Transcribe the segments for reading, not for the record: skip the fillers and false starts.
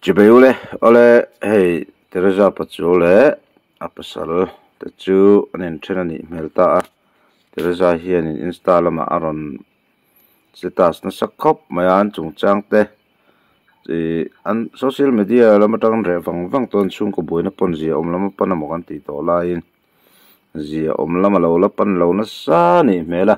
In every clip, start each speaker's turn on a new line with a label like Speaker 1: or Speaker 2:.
Speaker 1: Chibai ule awle hei Teresa Pachuau leh a pasal te chu an inthen a nih hmel ta a Teresa hianin insta lamah a rawn status nasa khawp mai a an chungchang te ih an social media lam atang an reh vang vang chuan chhungkaw buaina pawn zia awm lam a pan emaw kan tih tawh laiin zia awm lam a lo la pan lo nasa a nih hmel a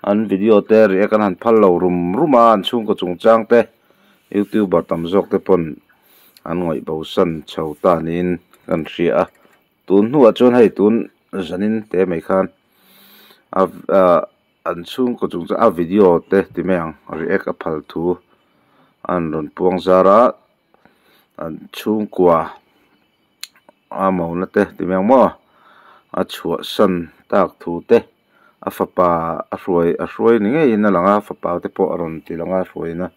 Speaker 1: an video te react an han phal lo rum rum a an chhungkaw chungchang te youtuber tam zawk te pawn an ngawih bo san chho ta niin kan hria a tun hnuah chuan hei tun zanin te mai khan a ah an chhungkaw chungchang a video te ti mai ang react a phal thu an rawn puang zar a an chhungkua a mona te ti mai ang maw a chhuah san tak thu te a fapa a hruai a hruai ni ngeiin a lang a fapa te pawh a rawn ti lang a hruaina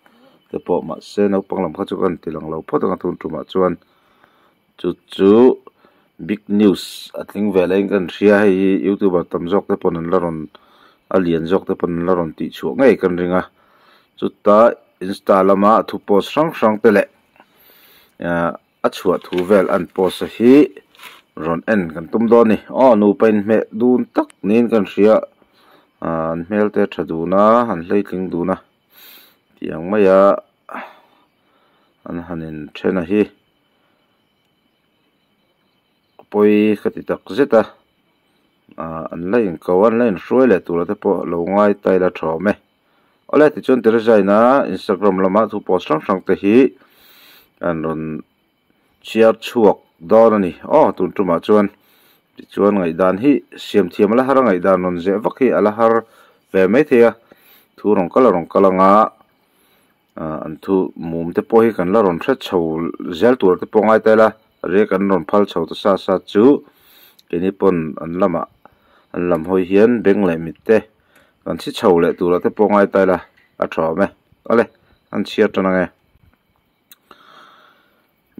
Speaker 1: te pawh mahse naupang lam kha chu ka rawn ti lang lo phawt ang a tun tumah chuan chu chu big news a tling ve laiin ka hria hei hi youtuber tam zawk te pawn an la rawn a lian zawk te pawn an la rawn tih chhuah ngei ka ring a chuta insta lama thu post hrang hrang te leh ahh a chhuah thu vel an post a hi rawn en kan tum dawn a ni aw nupa inhmeh dun tak niin ka hria ahh an hmel te a tha dun a an hleitling dun a tih ang mai a an han inthen a hi pawi ka ti tak zet a ahh an la inko a an la inhruai leh tur te pawh lo ngai ta ila tha awm e awle tichuan Teresa in a Instagram lama thu post hrang hrang te hi an rawn chhiar chhuak dawn a ni aw tun tumah chuan tichuan ngaihdan hi siam thiam a la har a ngaihdan rawn zeh vak hi a la har ve maithei a thu rawn kal a rawn kal anga. Ah an thu mum te pawh hi kan la rawn hre chho zel tur te pawh ngai ta ila riak an rawn phal chho ta sa sa chu keini pawn an lamah an lam hawi hian beng leh mit te kan chhi chho leh tur ah te pawh ngai ta ila a tha awm e awle an chhiar tan ang e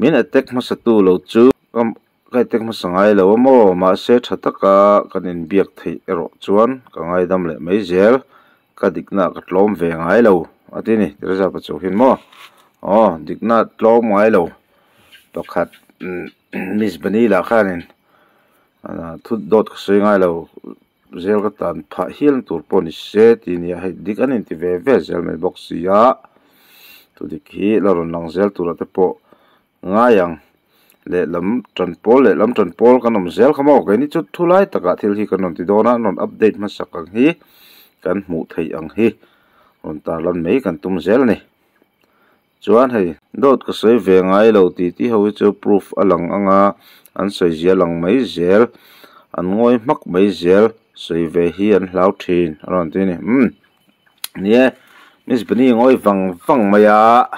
Speaker 1: min attack hmasa tu lo chu ka attack hmasa ngai lo a maw mahse tha taka kan inbiak theih erawh chuan ka ngaidam leh mai zel. Ka dikna ka tlawm ve ngai lo a ti a ni Teresa pa chu hian maw aw dikna tlawm ngai lo pakhat Miss Bunny lah khanin thu dawt ka sawi ngai lo zel ka tan phah hial na tur pawh ni se tih a ni a hei dik an inti ve ve zel mai bawk si a thu dik hi la rawn lang zel turah te pawh ngai ang lehlam tan pawl lehlam tan pawl kan awm zel kha maw keini chu thu lai takah thil hi kan rawn ti dawn a an rawn update hmasak ang hi kan hmuh theih ang hi rawn tarlan mai kan tum zel a ni chuan hei dawt ka sawi ve ngai lo tih tih ho hi chu proof a lang ang a an sawi zia lang mai zel an ngawi hmak mai zel sawi ve hi an hlau thin a rawn ti a ni umm ni e miss bunny ngawi vang vang mai a.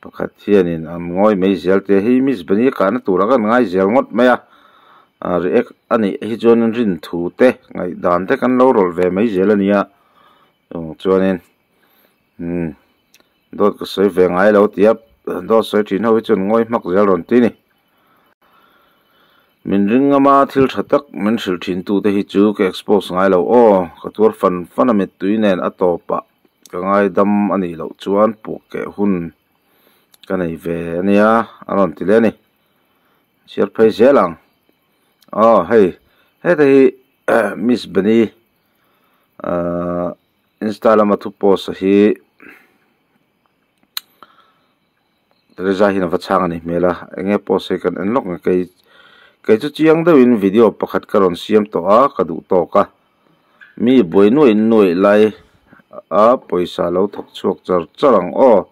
Speaker 1: Pakhat hianin an ngawi mai zel te hi miss bani a kahna turah khan ngai zel ngawt mai a ah react a nih hi chuanin rin thu te ngaihdan te kan lo rawlh ve mai zel a nia chung chuanin umm dawt ka sawi ve ngai lo tia dawt sawi thin ho hi chuan ngawi hmak zel rawn ti a ni. Min ring ngam a thil tha tak min hrilh thin tu te hi chu ka expose ngai lo aw ka tuar fan fan a mittui nen a tawpah. Ka ngaidam a nih loh chuan puah keh hun ka nei ve a nia a rawn ti leh a ni. Chhiar phei zel ang. Aw hei heta hi Miss Bunny ahh insta lama thu post hi Teresa hian a va chhang a nih hmel a eng nge post hi kan en lawk ang kei kei chu chiang deuhin video pakhat ka rawn siam tawh a ka duh tawk a. Mi buai nuaih nuaih lai a pawisa lo thawk chhuak char char ang aw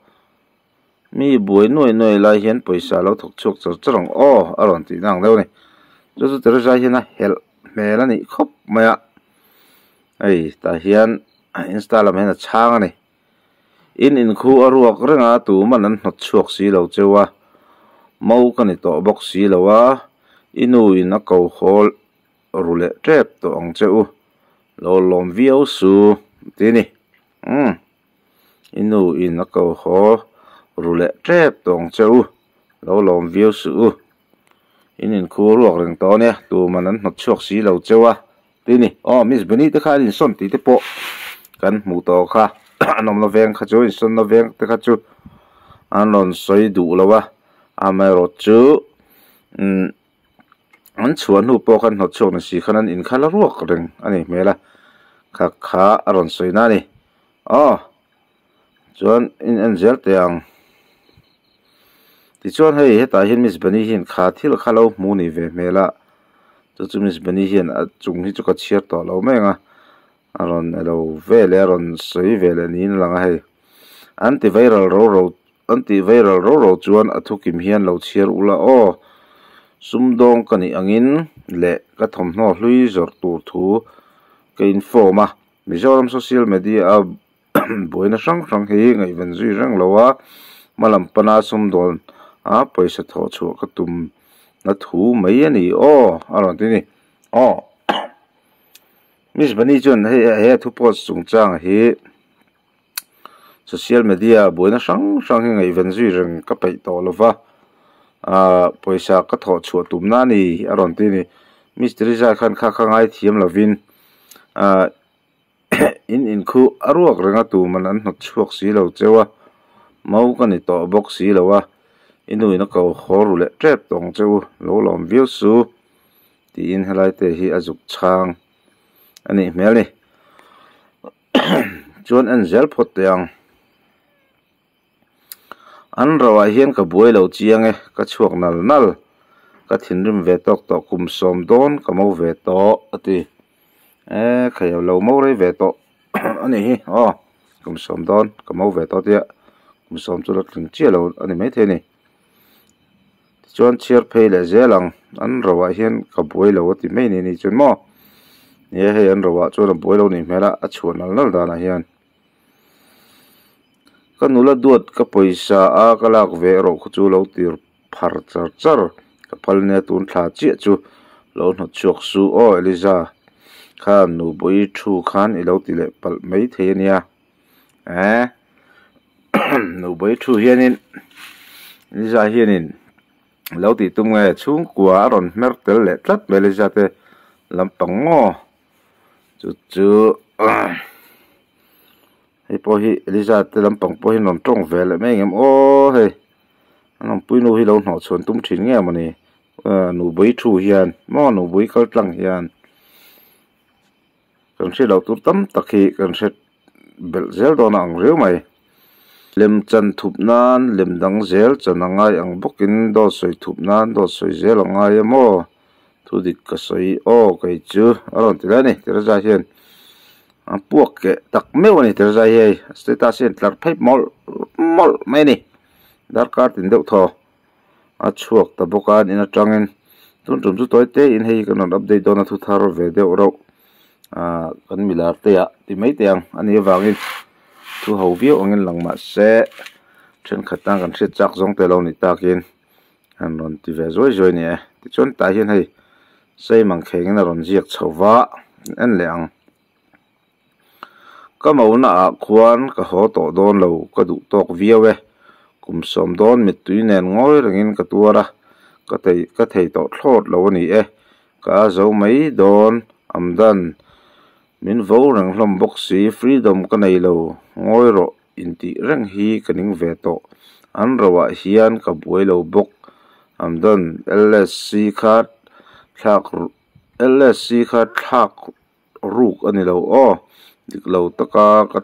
Speaker 1: mi buai nuaih nuaih lai hian pawisa lo thawk chhuak char char ang aw a rawn tih na ang deuh a ni chu chu Teresa hian a helh hmel a nih khawp mai a hei tah hian insta lam hian a chhang a ni in inkhu a ruak reng a tuman an hnawt chhuak si lo cheu a mo ka ni tawh bawk si lo a i nu in a ko hawl. ru leh tep tawh ang che u lo lawm viau su ti a ni umm i nu in a ko haw ru leh tep tawh ang che u lo lawm viau suh u in inkhur ruak reng tawh ania tuman an hnawt chhuak si lo cheu a ti a ni aw miss Bunny te kha an insawn tih te pawh kan hmuh tawh kha an awmna veng kha chu insawnna veng te kha chu. an rawn sawi duh lo a, amaherawhchu umm an chhuah hnu pawh khan hnawt chhuak ni si khan an inkhal a ruak reng a nih hmel a, kha kha a rawn sawi na a ni. Aw chuan in en zel teh ang. Tichuan hei hetah hian Miss Bunny hian kha thil kha lo hmu ni ve hmel a, chu chu Miss Bunny hian a chung hi chu ka chhiar tawh lo mai ang a, a rawn elo ve leh a rawn sawi ve leh niin a lang a hei. An ti viral ro ro an ti viral ro ro chuan a thukim hian lo chhiar ula aw. Sumdawng ka nih angin leh ka thawmhnaw hlui zawrh tur thu ka inform a. Mizoram social media a buaina hrang hrang hi ngaihven zui reng lo a, hmalam pana sumdawn a pawisa thawh chhuah ka tum na thu mai a ni aw a rawn ti a ni. Aw Miss Bunny chuan hei he a thu post chungchang hi social media buaina hrang hrang hi ngaihven zui reng ka peih tawh lo va, ah pawisa ka thawh chhuah tumna a ni a rawn ti a ni. Miss Teresa khan kha kha ngaithiam lovin. ah in inkhuh a ruak reng a tuman an hnawt chhuak si lo cheu a mau ka ni tawh bawk si lo a i nu in a ko haw ru leh tep tawng che u lo lawm viau su tiin helai te hi a zuk chhang a nih hmel ni chuan en zel phawt teh ang. An roah hian ka buai lo chiang e, ka chhuak nal nal. Ka thinrim ve tawk tawh kum sawm dawn ka mo ve tawh a ti. E khaih lo mo rei ve tawh a nih hi aw kum sawm dawn ka mo ve tawh tia kum sawm chu la tling chiah lo a ni maithei a ni. Tichuan chhiar phei leh zel ang an roah hian ka buai lo a ti mai ni ni chuan maw. Ni e hei an roah chuan a buai lo nih hmel a, a chhuah nal nal danah hian. Ka nula duat ka pawisa a ka lak ve erawh kha chu lo tir phar char char ka phal nia tun thla chiah chu lo hnawt chhuak su aw Eliza khan nubui thu khan i lo ti leh palh mai thei a nia eh nubui thu hianin Eliza hianin lo tih tum nge chhungkua a rawn hmer tel leh tlat mai Eliza te lampang maw. Chu chu hei pawh hi Eliza te lampang pawh hi an rawn tawng ve leh mai ang em aw hei an awmpui nu hi lo hnawh chhuan tum thin nge mawni ah nubui thu hian maw nubui kal tlang hian kan hriat loh tur tam tak hi kan hre belh zel dawn a ang riau mai lem chan thup nan lem dang zel chan a ngai ang bawkin dawt sawi thup nan dawt sawi zel a ngai a maw. Thu dik ka sawi aw kei chu a rawn ti lai a ni Teresa hian a puak keh tak meuh a ni Teresa hi hei status hian tlar phei mawlh mawlh mai a ni darkar tin deuh thaw a chhuak ta bawk a an in atangin tun tum chu tawi te in hei kan rawn update dawn a thu thar ve deuh reuh ah kan milar te ah ti mai teh ang a nih avangin thu ho viau angin lang mahse thenkhat tan kan hriat chak zawng te lo nih takin. An rawn ti ve zuai zuai a ni e. Tichuan tah hian hei sei mang kheng in a rawn ziak chho va en leh ang. Ka mona ah khuan ka haw tawh dawn lo ka duh tawk viau e. Kum sawm dawn mittui nen ngawi rengin ka tuar a, ka thei ka thei tawh thlawt lo a ni e. Ka a zo mai dawn amdan min vo reng hlawm bawk si freedom ka nei lo ngawi rawh. Intih reng hi ka ning ve tawh. An roah hian ka buai lo bawk. Amdan LSC kha thlak LSC kha thlak ruk a ni lo aw. Dik lo taka ka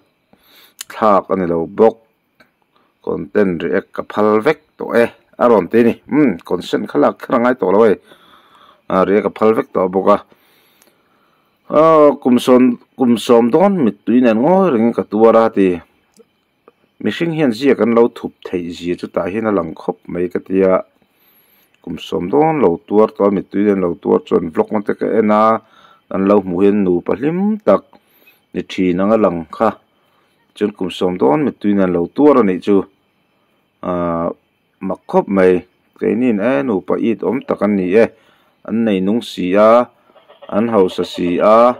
Speaker 1: thlak a ni lo bawk. Content react ka phal vek tawh e. A rawn ti a ni. Umm consent kha lak kher a ngai tawh lo hei. React a phal vek tawh bawk a. Aw kum sawm kum sawm dawn mittui nen ngawi rengin ka tuar a ti. Mihring hian ziak an lo thup theih zia chu tah hian a lang khawp mai ka ti a. Kum sawm dawn lo tuar tawh a mittui nen lo tuar chuan vlog na te ka en a, kan lo hmuh hian nupa hlim tak ni thin ang a lang kha. Chuan kum sawm dawn mittui nen lo tuar a nih chu ahh mak khawp mai keinin e nupa it awm tak an ni e an nei nung si a an hausa si a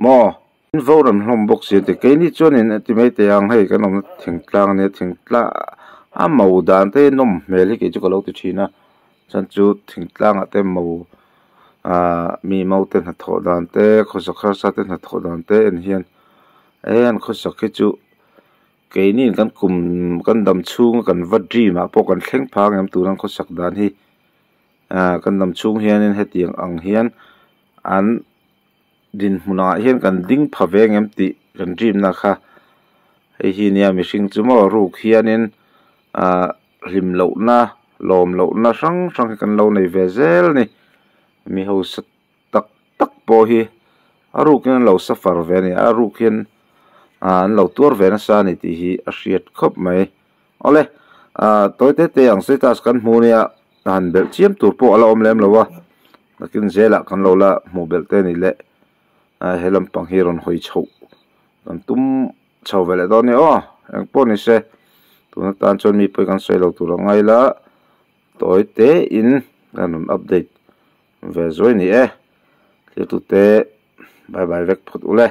Speaker 1: maw an vo rem hlawm bawk si a ti keini chuanin a ti mai teh ang hei kan awmna thingtlang ania thingtlang a mo dan te hi nawm hmel hi kei chu ka lo ti thin a chuan chu thingtlangah te mo ah mi mo te hnathawh dan te khawsak harsa te hnathawh dan te en hian e an khawsak hi chu. Keini kan kum kan dam chhung a kan va dream ah pawh kan thleng phak ang em tuna an khawsak dan hi ah kan dam chhung hianin hetiang ang hian an dinhmun ah hian kan ding pha ve ang em tih kan dream na kha hei hi nia mihring chu maw ruk hianin ah hlim lohna lawm lohna hrang hrang hi kan lo nei ve zel a ni mi hausa tak tak pawh hi a ruk in an lo suffer ve a ni a ruk hian ah an lo tuar ve nasa a ni tih hi a hriat khawp mai awle ah tawi te te ang status kan hmu nia han belh chiam tur pawh a la awm lem lo a nakin zelah kan lo la hmuh belh te a ni leh ah he lampang hi rawn hawi chhoh kan tum chho ve leh dawn a ni aw engpawh ni se tun atan chuan mi pawi kan sawi lo tur a ngai la tawi te in kan rawn update ve zuai a ni e thlir tute bye bye vek phawt ule.